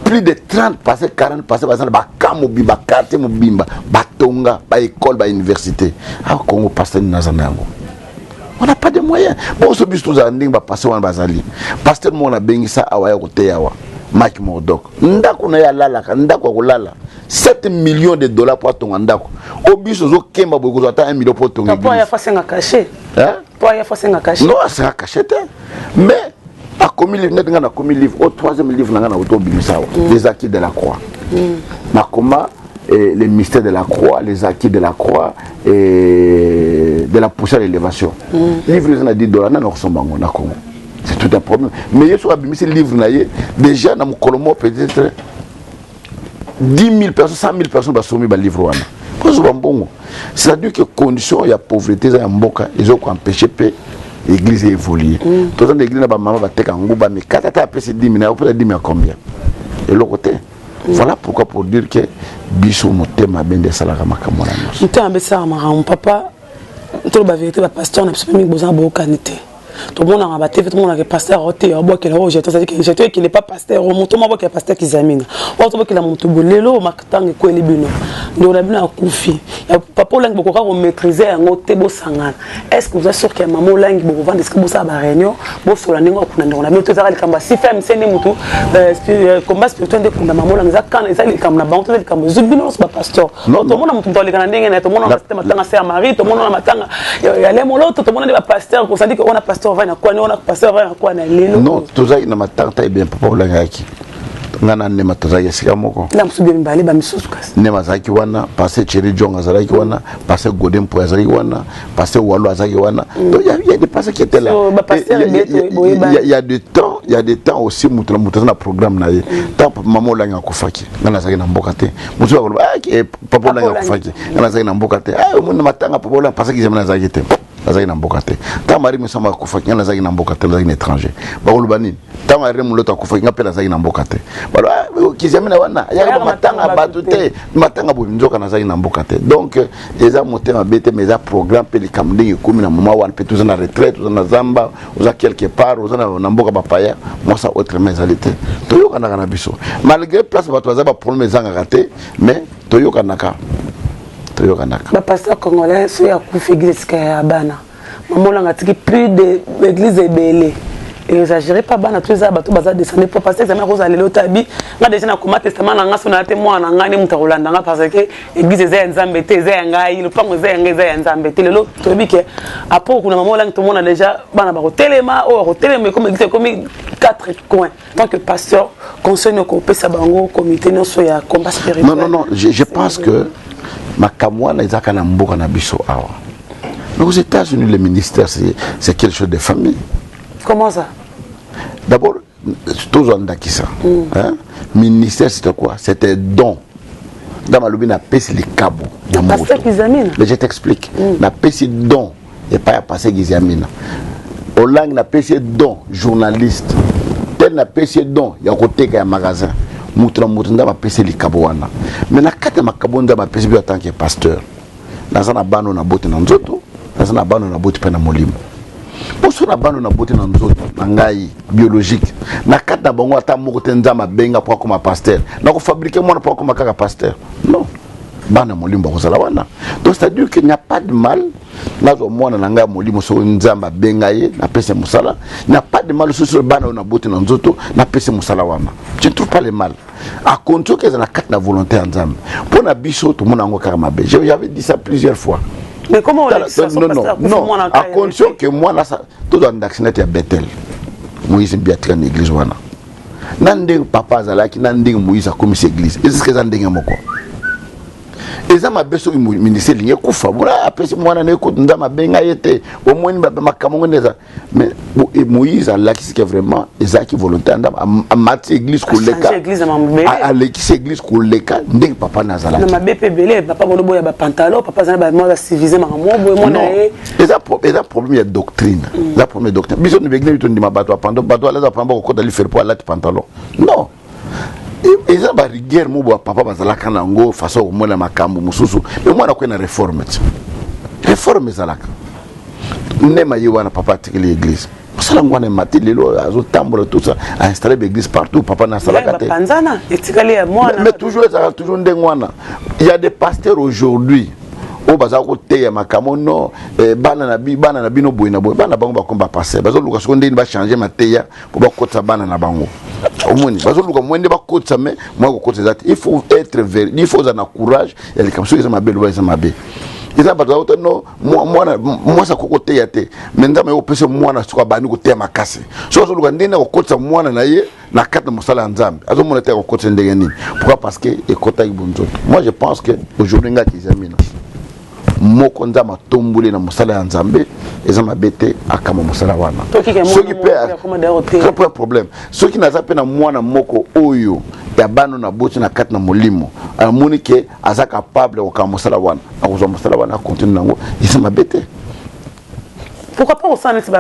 Plus de 30 pasteur, 40 pasteur baza na bacamp mobimba, quartier mobimba batonga, baécole, bauniversité. Awa Congo, pasteur nini aza na yango? On n'a pas de moyens. Bonso biso tozala ndenge bapasteur wana bazali. Pasteur moko nabengisa awa ya koteya awa, Mike Mordok, ndako na ye alalaka, ndako ya kolala, 7 millions de dollars po atonga ndako. O biso ozokemba boye kozwa ata 1 million po otonga. Po aya fo asenga cachet. Po aya fo asenga cachet. Non, asenga cachet te, mais akomi livre neti ngai nakomi livre au troisième livre na ngai na koto obimisa awa, Les acquis de la croix. Nakoma les mystères de la croix, les acquis de la croix et de la poussière d'élévation. Livre eza na 10 $, nani akosomba yango na Congo? C'est tout un problème. Mais ye soki abimisi livre na ye déjà na mokolo moko, peut-être 10 000 personnes, 100 000 personnes basomi balivre wana. Tozwa mbongo, c'est-à-dire que condition ya pauvreté eza ya mboka, ezokoempêche mpe église évolue. Toza na église na bamama bateka nguba, mais kata ata apesi dîme na opesa dîme ya combien? Eloko te. Voilà pourquoi, pour dire que biso motema mabe nde esalaka makambo wana nyonso. Motema mabe esalaka makambo. Papa, toloba vérité, bapasteur na biso mpe mingi boza boyokani te. Tomonaka batv, tomonaka pasteur oteya, obwakela oyo jeton, c'est-à-dire que jeton ekende pa pasteur o moto mo abwakela pasteur Kizamina oyo, tobwakela moto. Bolelo matanga ekweli bino, ndeko na bino akufi ya papa Olangi, bokoka komaîtrise yango te, bosangana. Est ce que oza sûr que ya mama Olangi bokovanda esika bosala baréunion, bosola ndenge akunda ndeko na bino? To ezaka likambo ya sifmc nde motu combat spirituel nde kunda mama Olangi, eza kana, eza likambo na bango to eza likambo ezwi bino nyonso bapasteur? Tomona motu moto aleka na ndenge na ye, tomona matanga se ya Marie, tomona na matanga ya Lemoloto, tomona nde bapasteur kosandi ke wana pasteur vai na kwani, wana pasteur vai na kwani lelo. Non, tozalaki na matanga ta ebien papa Olangaki, nga na Ndema tozalaki esika moko. Na mosusu bia mibale, bamisusu kasi. Ndema azalaki wana, pasteur Thierry Jong azalaki wana, pasteur Godin Mpoy azalaki wana, pasteur Walo azalaki wana. Donc il y a des pasteurs qui étaient là. So, bapasteur Il y a des temps, il y a des temps aussi, moto na moto aza na programme na ye. Tant mama Olangi akufaki, nga nazalaki na mboka te. Mosusu akoloba: "Ah, papa Olangi akufaki, nga nazalaki na mboka te." Ah, omoni matanga papa Olangi, pasteur Kizamina, nazalaki te, nazalaki na mboka te. Ntango Marie Misamu akufaki, nga nazalaki na mboka te, nazalaki na étranger. Bakoloba nini? Ntango Arne Moloto akufaki, nga mpe nazalaki na mboka te. Balo Kizamina wana ayaka matanga bato te, matanga boye, nzoka nazalaki na mboka te. Donc eza motema mabe te, mais eza programme mpe likambo ndenge ekómi na moma wana. Mpe toza na retraite, toza na zamba, oza quelque part, oza na mboka bapaya, mwasa autrement ezali te. Toyokanaka na biso malgré place bato baza, baproblème ezangaka te, mais toyokanaka, toyokanaka. Bapasteur congolais, soki akufi, église esika ya bana mama Olanga atiki plus de église ebele, exagéré pa bana to eza bato baza descendre po pasteur examen akozala lelo tabi nga déjà nakoma testament na nga, so na te mwana na ngai nde moto akolanda nga, parce que église eza ya Nzambe te, eza ya ngai, lopango eza ya ngai, eza ya Nzambe te. Lelo toyebi ke apo kuna mama Olangi, tomona déjà bana bakotelema, oyo bakotelema, ekomi église ekomi quatre coins. Tant que pasteur, conseil noko opesa bango, comité nyonso ya combat spirituel? Non, non, non, je pense que makambo wana ezaka na mboka na biso awa, mais aux États-Unis, le ministère, c'est quelque chose de famille. Comment ça? D'abord, tozwa ndakisa, hein? Ministère, c'était quoi? C'était don. Nzambe alobi: napesi likabo na moto. Mais je t'explique. Napesi don epai ya pasteur Giziamina Olangi, napesi ye don journaliste tel, napesi ye don ya koteka ya magasin. Moto na moto, Nzambe apesi likabo wana. Mais na kati ya makabo Nzambe apesi biso, en tant que pasteur, naza na bano na bote na nzoto, naza na bano na bote mpe na molimo. Poso na bano na bote na nzoto na ngai biologique, na kati na bango ata moko te Nzambe abenga mpo akoma pasteur. Nakofabriquer mwana mpo akoma kaka pasteur? Non, bana molimo bakozala wana. Donc c'est à dire qu'il n'y a pas de mal nazwa mwana na ngai ya molimo, soki Nzambe abenga ye, napesa mosala. Il n'y a pas de mal soki bana oyo naboti na nzoto, napesa mosala wana. Je ne trouve pas le mal, à condition que eza na kati na volonté ya Nzambe. Mpo na biso tomona yango kaka mabe. J'avais dit ça plusieurs fois. Mais comment? Non, non, non, à condition que mwana tozwa ndakisi neti ya Betel, Moïse mbi atika na église wana, na ndenge papa azalaki, na ndenge Moïse akomisi église, eziske eza ndenge moko. Eza mabe soki ministère elingi ekufa, bona apesi mwana na ekutu, Nzambe abenga ye te. Omoni makambo ngo nde eza. Mais Moïse alakisi ke vraiment ezalaki volonté ya Nzambe, amati église koleka, alekisi église koleka ndenge papa na azalaki. Mabe mpe ebele, papa bolo boya bapantalon, papa azali bamwa civilisé, makambo boye, mwana ye. Eza problème ya doctrine, eza problème ya doctrine. Biso nibekine tondima bato ya pantalon, bato alati pantalon bakokota lifelo mpo alati pantalon? Non, eza barigueur mo boya papa bazalaka nango, façon komona makambo mosusu. Mais mwana koye na réforme ti réforme ezalaka ndema ye wana, papa atikeli église, mosala ngo wana emati lelo, azotambola, tout ça, ainstalle baéglise partout. Papa nasalaka te. Mais toujours ezalaka toujours ndenge wana. Il y a des pasteurs aujourd'hui oyo baza koteya makambo no bana na bana na bino boye na boye, bana bango bakomi bapasteur, bazoluka soko ndeni bachange mateya mpo bakotisa bana na bango. Omoni, bazoluka mwa nde bakotisa, mais mwa kokotisa eza te. Il faut être ver, il faut ozala na courage ya likambo. Soki eza mabe, loba eza mabe. Eza bato bakota no mwana mwasi akoki koteya te, mais Nzambe akopesa mwana soki abandi koteya makasi. Soki azoluka ndenge akokotisa mwana na ye na kati na mosala ya Nzambe, azomona te akokotisa ndenge nini. Pourquoi? Parce que ekotaki bonzoto. Moi, je pense que aujourd'hui, ngaki ezamina moko Nzambe atomboli na mosala ya Nzambe, eza mabe te akama mosala wana. Soki mpe problème, soki naza mpe na mwana moko oyo ya bana na boti na kati na molimo, amoni ke aza capable kokanga mosala wana, akozwa mosala wana, akontinue nango, eza mabe te. Pourquoi pas kosala neti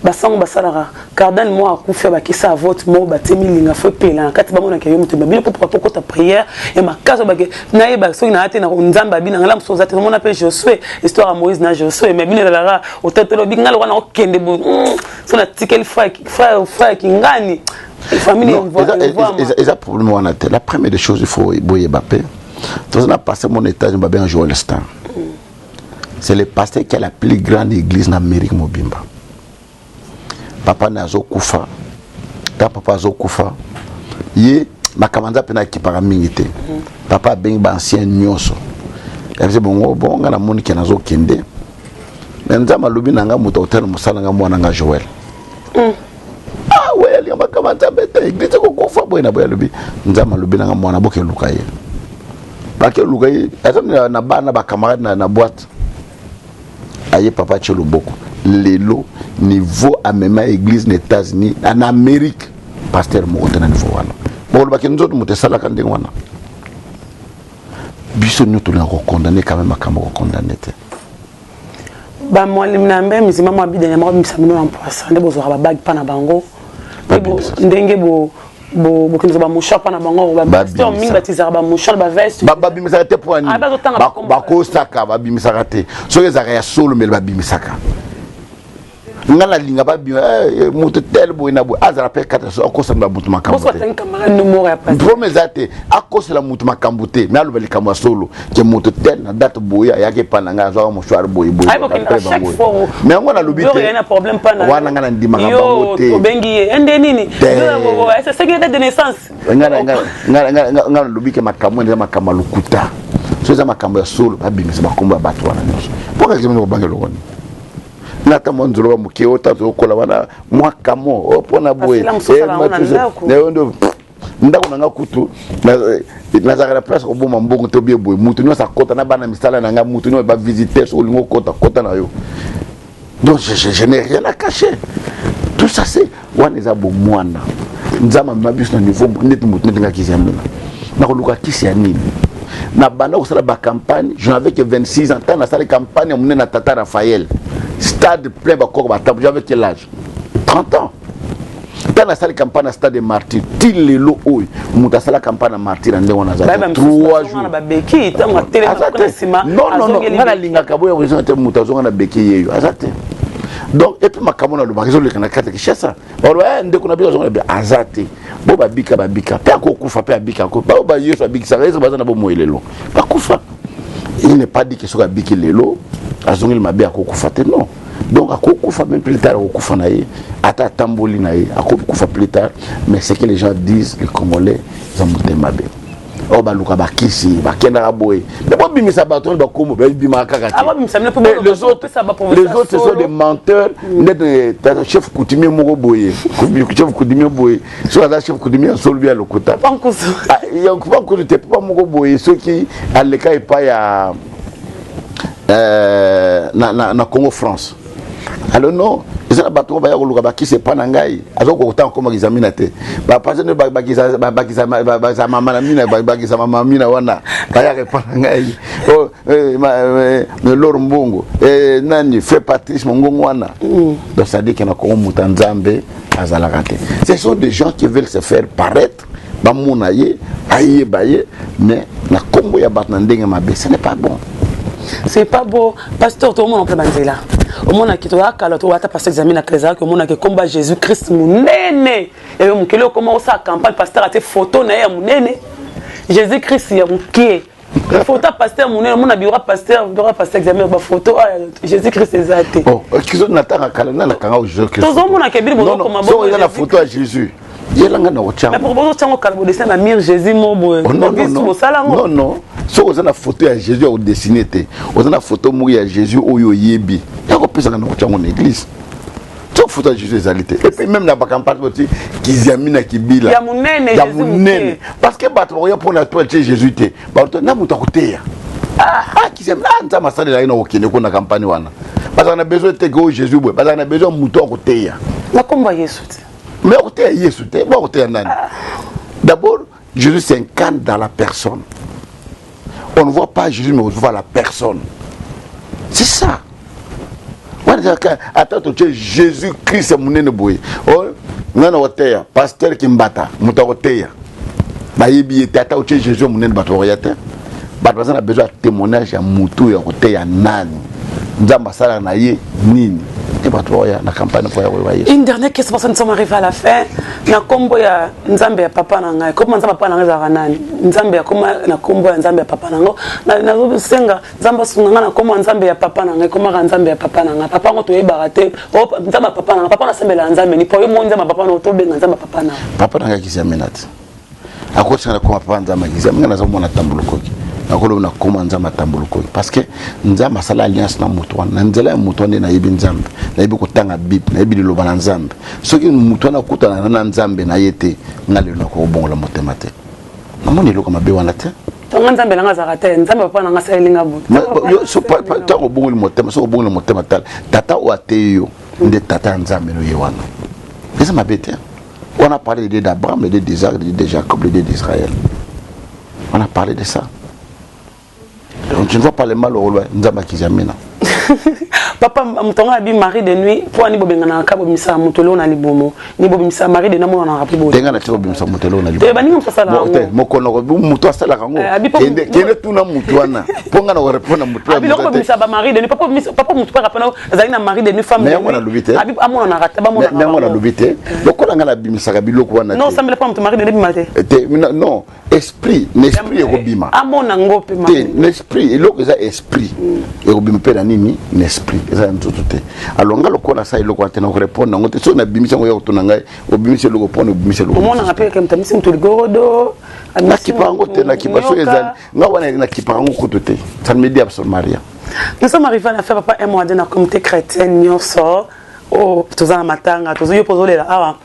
basango basalaka? Cardinal moko akufi, abakisa vote moko, batie milinga, fo epela na kati, bamonaka yo moto babino. Mpo pourquoi pas okota prière ya makasi, bake nayeba soki naa te na Nzambe abina ngala mosusu oza te. Omona mpe Josue, histoire ya Moïse na Josue, mais bino ezalaka otetela obi ngai lokola nakokende boye, so natikeli frère kingani famille. Eza problème wana te. La première des choses, il faut boyeba mpe toza na pasteur mon étage, babenga Joel Stan. C'est le pasteur qui a la plus grande église na Amérique mobimba. Papa na azokufa, ta papa azokufa, ye makambo nza mpena akipaka mingi te. Papa abengi baancien nyonso, yabisi bongo bon, nga namoni ke nazokende, me Nzambe alobi na nga moto akotala mosala nga mwana nga Joel. Ah we, alinga makambo ya Nzambe te, église ekokufa boye na boye. Alobi Nzambe alobi na nga mwana, bokeluka ye. Bakeluka ye, aza na bana bacamarade na boîte aye. Papa atie loboko, lelo niveau amema église na États-Unis, na Amérique, pasteur moko te na niveau wana. Bokolobaki nzoto moto esalaka ndenge wana. Biso nyonso tolinga kokondane quand même, makambo kokondane te. Bamwalimi na mbe mizima mwa bidenya moko bimisa bino na mpwasa nde bozwaka babagi mpa na bango ndenge bokendeza bamouchoir mpa na bango. Bapasteur mingi batizaka bamouchoir, baveste. Babimisaka te. Mpo nini bakosaka? Babimisaka te. Soki ezalaka ya solo, mbele babimisaka. Nga nalinga babima moto tel boye na boye, azala mpe kata akosela moto makambo te. Problème eza te, akosela moto makambo te, mais aloba likambo ya solo ke moto tel na date boye ayaki epa na ngai, azwaka mouchoir boye boye. Mais yango nalobi te wana, nga nandimaka bango te. Nga nalobi ke makambo wana eza makambo ya lokuta. So eza makambo ya solo, babimisa bakombo ya bato wana nyonso. Mpo kaka kobanga eloko nini? Na ata mwa nzolo ya moke oyo tata okola wana, mwa kamo oyo mpona boye ndako na nga kutu nazalaka na place koboma mbongo te. Obie boye, mutu nyonso akota na bana misala na nga, mutu nyonso bavisiteur, soki olingi okota, kota na yo. Donc je n'ai rien à cacher. Tout ça, c'est wana eza bomwana. Nzambe amema biso na niveau neti motu neti nga Kiziamina, nakoluka kisi ya nini? Na banda kosala bacampagne, je n'avais que 26 ans. Ntango nasali campagne ya monene na tata Raphaël, stade plein, bakoko batambo, j'avais quel âge? 30 ans. Ntango nasali campagne na stade de Martyr, ti lelo oyo moto asala campagne na Martyr na ndenge wana aza te. 3 jours aza te. Non, non, non, nga nalingaka boya kozonga te. Moto azonga na beki yeyo aza te. Donc et puis makambo nalobaka ezoleka na kati ya Kinshasa. Baloba ndeko na biso azonga na beki, aza te. Bo babika, babika mpe akokufa mpe abika bao ba Yesu abikisaka, Yesu baza na bomoi lelo, bakufa. Il n'est pas dit que soki abiki lelo azongeli mabe, akokufa te. Non. Donc akokufa même plus tard, akokufa na ye ata atamboli na ye, akokufa plus tard. Mais ce que les gens disent, les Congolais eza motema mabe oyo baluka bakisi, bakendaka boye, mais bobimisa bato wana bakombo, babimaka kaka te. Les autres, les autres, ce sont des menteurs. Ndete chef coutumier moko boye, chef coutumier boye, soki aza chef coutumier ya solo ya lokuta, pankusu te, papa moko boye, soki aleka epai ya na Congo France. Alors non, eza na bato baya koluka bakisi epa na ngai, aza kokotanga koma Kizamina te. Bapase nde bakisa mama na mina, bakisa mama mina wana, bayaka epa na ngai, Lor Mbongo, nani, frère Patrice Mongongo wana. Donc c'est à dire ke na Kongo moto ya Nzambe azalaka te. Ce sont des gens qui veulent se faire paraître, bamona ye, ayeba ye, mais na nkombo ya bato na ndenge mabe, ce n'est pas bon. C'est pas beau, pasteur. Toomona mpe banzela, omonaki toya kala, toata pasteur examen na ezalaki, omonaki komba Jésus Christ monene eyo mokili okoma osala campagne, pasteur atie photo na ye ya monene, Jésus Christ ya mokie, photo ya pasteur monene. Omona bureau pasteur, bureau pasteur examen, bafoto Jésus Christ eza te. Kizo natanga kala na nakanga Jésus Christ. Tozomonaka ebili bozokoma. Bongo eza na photo ya Jésus, yelanga na kotia. Mais bozotiango kala, bodesine na mur Jésus mo boye. Bosala ngo. Non, non, soki oza na photo ya Jésus ya kodesine te, oza na photo moko ya Jésus oyo oyebi ya kopesaka na kotiango na église. Soki photo ya Jésus ezali te, et puis même na bacampagne boti Kiziamina Kibila. Ya monene. Ya monene, parce que bato bakoya mpona to atie Jésus te, bato na moto akoteya. Ah, ah Kiziamina, ah, Nzambe asalela ye na kokende kuna na campagne wana. Bazalaka na besoin te ke oyo Jésus boye, bazalaka na besoin ya moto akoteya. Na kombo ya Yesu te. Mais akoteya Yesu te, bo akoteya nani? D'abord, Jésus s'incarne dans la personne. On ne voit pas Jésus, mais on voit la personne. C'est ça. Wana ezalaka ata totie Jésus Christ ya monene boye. Oh, nga na koteya pasteur Kimbata, moto akoteya. Bayebi ye te, ata otie Jésus ya monene bato bakoya te. Bato baza na besoin ya témoignage ya motu ya koteya nani. Nzambe asalaka na ye nini. Te bato bakoya na campagne mpo ya koyeba Yesu. Une dernière question parce que nous sommes arrivés à la fin. Na kombo ya Nzambe ya papa na ngai. Kombo Nzambe ya papa na ngai ezalaka nani? Nzambe ya koma na kombo ya Nzambe ya papa na ngai. Nazosenga Nzambe asunga ngai na kombo ya Nzambe ya papa na ngai. Komaka Nzambe ya papa na ngai. Papa yango toyebaka te. Oh, Nzambe ya papa na ngai. Papa nasambelaka Nzambe ni po yo moni Nzambe ya papa na tobenga Nzambe ya papa na. Papa na ngai Kiziamina te. Akotinga na koma papa Nzambe ya Kiziamina, ngai nazomona tambulukoki. Nakoloba na koma Nzambe atambulukoki parce que Nzambe asala alliance na moto wana. Na nzela ya moto wana nde nayebi Nzambe, nayebi kotanga Bible, nayebi liloba na Nzambe. Soki moto wana akutana na Nzambe na ye te, nga lelo nakobongola motema te. Namoni eloko mabe wana te. Tonga Nzambe nanga azalaka te, Nzambe papa nanga asaleli nga boye. Ntango obongoli motema, soki obongoli motema, tala tata oyo ateyi yo nde tata ya Nzambe no ye wana. Eza mabe te. On a parlé de Dieu d'Abraham, le Dieu d'Isaac, le Dieu de Jacob, le Dieu d'Israël. On a parlé de ça. Donc tu ne vois pas le mal au rôle Nzambe Kiziamina. Papa moto yango abi mari de nuit mpo ani bobenganaka ka bobimisa moto eloko na libumu ni bobimisa mari de nuit amonanaka mpe boye te nga na tika kobimisa moto eloko na libumu te baninga moto asalaka yango te mokono moto asalaka yango Eh, kende kende tuna moto wana mpo nga na korepondre na moto abi loko bobimisa ba mari de nuit papa papa moto mpe akapana azali na mari de nuit femme mais yango nalobi te abi amonanaka te bamonanaka mais yango nalobi te lokola nga nabimisaka biloko wana non osambela mpo moto mari de nuit bima te te non esprit na esprit ekobima amona ngo mpe te na esprit eloko eza esprit ekobima mpe na nini na esprit eza ya nzoto te alors nga lokola nasala eloko wana te na korepondre yango te soki nabimisi yango ya kotuna ngai obimisi eloko mpona obimisi eloko omonaka mpe ke moto amisi moto ligorodo nakipa yango te nakipa soki ezali nga wana nakipa yango kutu te ça ne me dit absolument rien. Nous sommes arrivés à la fin, papa, un mois de la communauté chrétienne, nyonso, oh, toza na matanga, tozo yo pozolela awa.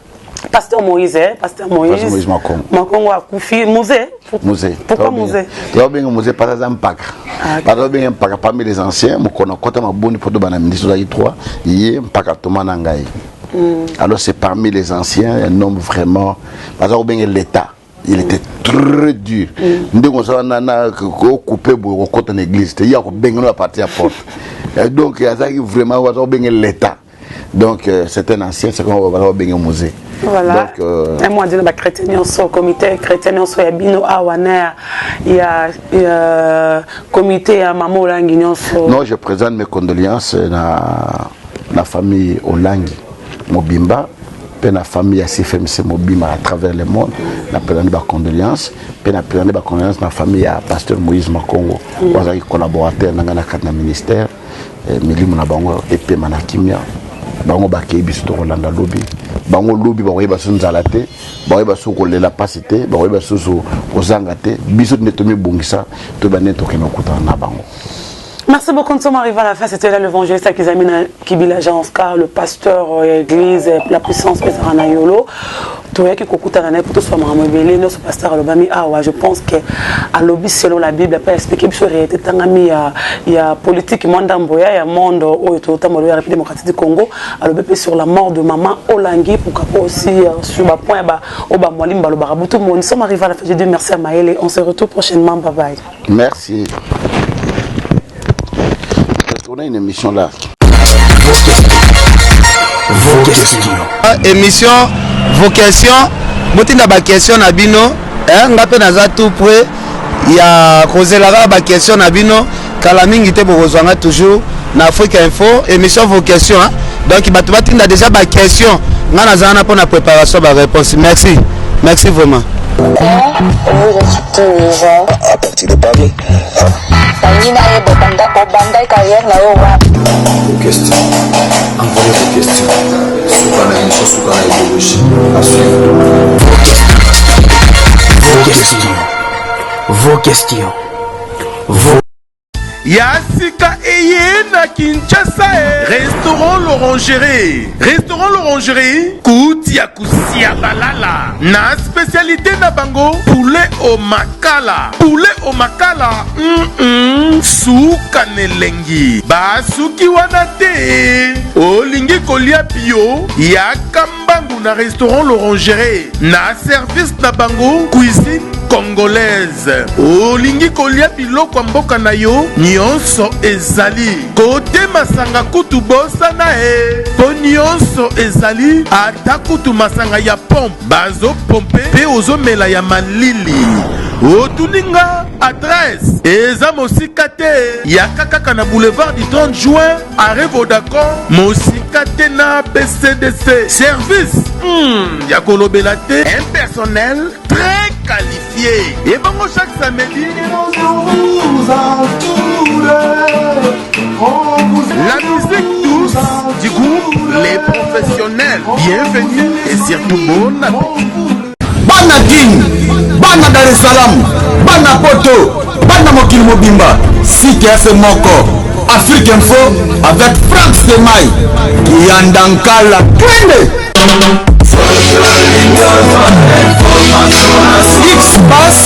Pasteur Moïse, eh? Pasteur Moïse. Pasteur Moïse Makongo. Makongo akufi. Musée. Musée. Pourquoi musée? Tobenga musée parce que mpaka. Ah, okay. Parce que mpaka parmi les anciens, mokona kota maboni poto bana ministre tozalaki 3, ye mpaka toma na ngai. Alors c'est parmi les anciens, un homme vraiment, baza kobenga l'État. Il était très dur. Ndenge osala na na ko couper boye kokota na église te, ye akobenga no à partir ya porte. Et donc azalaki vraiment baza kobenga l'État. Donc c'est un ancien, c'est comme baza kobenga musée. Voilà. Donc, un mois dina ba chrétien nyonso, comité chrétien nyonso ya bino awa na ya, ya comité ya mama Olangi nyonso. Non, je présente mes condoléances na na famille Olangi Mobimba pe na famille ya CFMC Mobimba à travers le monde, na présente ba condoléances, pe na présente ba condoléances na famille ya pasteur Moïse Makongo, oyo azalaki collaborateur na ngai na kati na ministère. Milimo na bango epema na kimia, bango bakei biso tokolanda lobi, bango lobi bakoyeba so nzala te, bakoyeba so kolela pasi te, bakoyeba susu kozanga te, biso nde tomibongisa toyeba nde tokende kokutana na bango. Merci beaucoup, nous sommes arrivés à la fin. C'était là l'évangéliste Kiziamina Kibila Jean Oscar, le pasteur église, la puissance Pesarana Yolo. Toyaki kokutana na ye po toswa makambo ebele nyonso pasteur alobami awa. Je pense que alobi selon la Bible, après expliquer biso réalité tangami ya politique mwa ndambo ya monde oyo totambola ya République démocratique du Congo. Alobi pe sur la mort de maman Olangi, pourquoi pas aussi sur ba point ba oyo ba mwalimu balobaka butu moni. Nous sommes arrivés à la fin. Je dis merci à Maëlle. On se retrouve prochainement. Bye bye. Merci. On a une émission là. Vos questions. Ah, émission vos questions. Botinda ba question na bino. Eh, nga pe naza tout prêt ya kozela kaka ba question na bino. Kala mingi te bokozwa nga toujours na Afrique Info émission vos questions, hein. Donc bato batinda déjà ba question. Nga naza wana pona préparation ba réponse. Merci. Merci vraiment. Vous êtes tous à partir de Paris. Nalingi nayeba obanda carrière na yo wapi? Vos questions. Envoyez vos questions. Suka na émission, suka na idéologie. À suivre. Vos questions. Vos questions. Vos Ya sika eye na Kinshasa e. Restaurant L'Orangerie. Restaurant L'Orangerie, kuti ya kusia balala. Na spécialité na bango, poulet au makala. Poulet au makala, suka n'elengi. Basuki wana te. Olingi kolia bio, yaka mbangu na restaurant L'Orangerie. Na service na bango, cuisine congolaise. Olingi kolia biloko ya mboka na yo, nyonso ezali. Kote masanga kutu bosana e, mpo nyonso ezali, ata kutu masanga ya pompe bazopompe mpe ozomela ya malili. Otuni nga adresse, eza mosika te, yaka kaka na boulevard du 30 juin, arrêt Vodacom, mosika te na BCDC. Service ya kolobela te, un personnel très qualifié. Et bongo chaque samedi, la musique douce du groupe Les Professionnels. Bienvenue et surtout bon appétit. Bana Kin, bana Dar es Salaam, bana Poto, bana mokili mobimba, site ya se moko, Afrique Info avec Frank Semai, Kiyanda Nkala, twende! X-Pass.